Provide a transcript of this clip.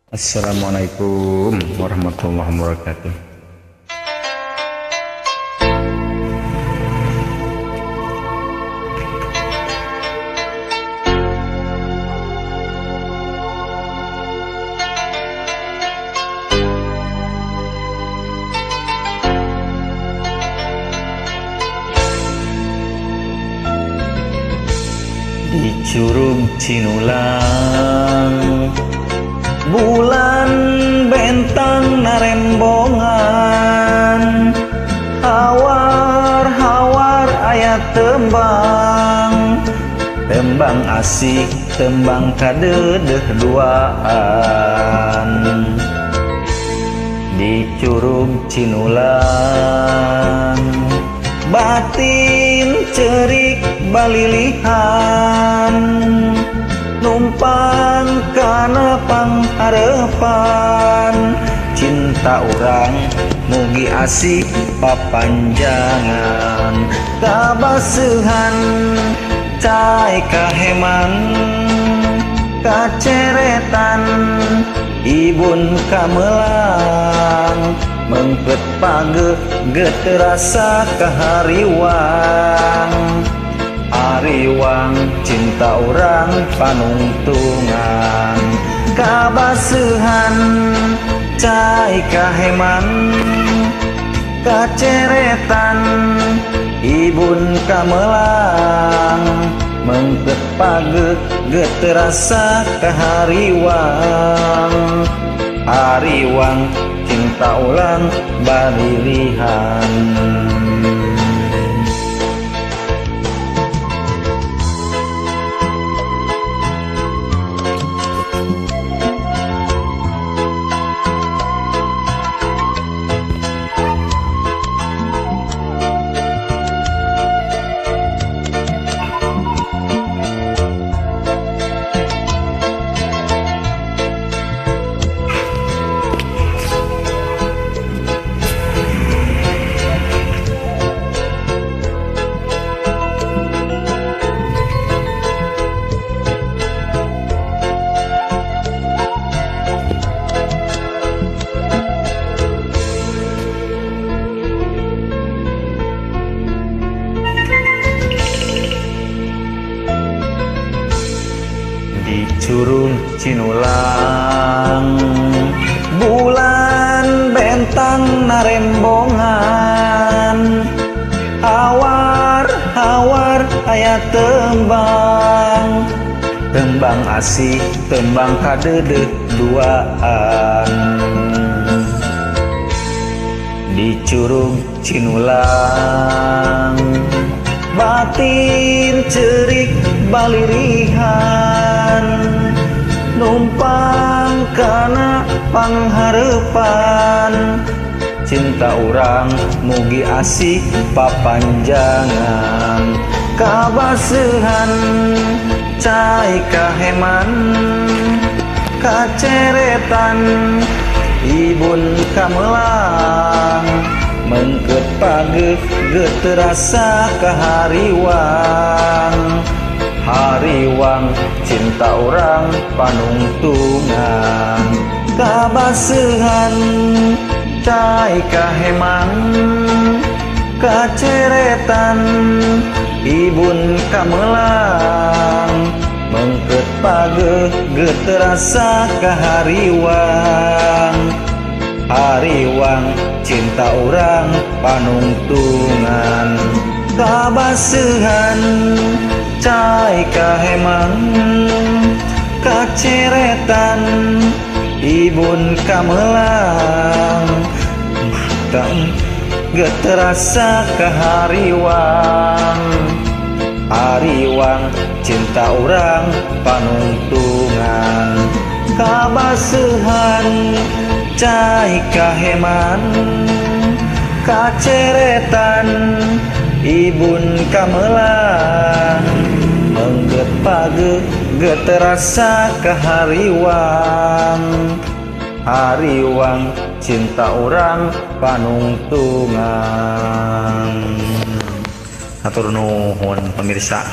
Assalamualaikum warahmatullahi wabarakatuh. Di Curug Cinulang, bulan bentang narembongan, hawar-hawar aya tembang, tembang asih tembang kadedeh duaan. Di Curug Cinulang, batin cerik balilihan, numpang kana pangharepan, cinta urang mugi asih papanjangan, kabaseuhan cai kaheman, kaceretan ibun kamelang, mengket page geut rasa kahariwang. Hariwang cinta urang panungtungan, kabaseuhan cai kaheman, kaceretan ibun kamelang, mengket page geut rasa kahariwang. Hariwang cinta ulang balilihan. Di Curug Cinulang, bulan bentang narembongan, hawar-hawar aya tembang, tembang asih tembang kadedeh duaan. Di Curug Cinulang, batin cerik balirihan, numpang kana pangharepan, cinta urang mugi asih papanjangan, kabaseuhan cai kaheman, kaceretan ibun kamelang, mengket page geut rasa kahariwang. Hariwang cinta urang panungtungan, kabaseuhan cai kaheman, kaceretan ibun kamelang, mengket page geut rasa kahariwang. Hariwang cinta urang panungtungan, kabaseuhan cai kaheman, kaceretan ibun kamelang, geut terasa kahariwang. Hariwang cinta urang panungtungan, kabaseuhan cai kaheman, kaceretan ibun kamelang, mengget page geut terasa kahariwang. Hariwang cinta urang panungtungan. Hatur nuhun pemirsa.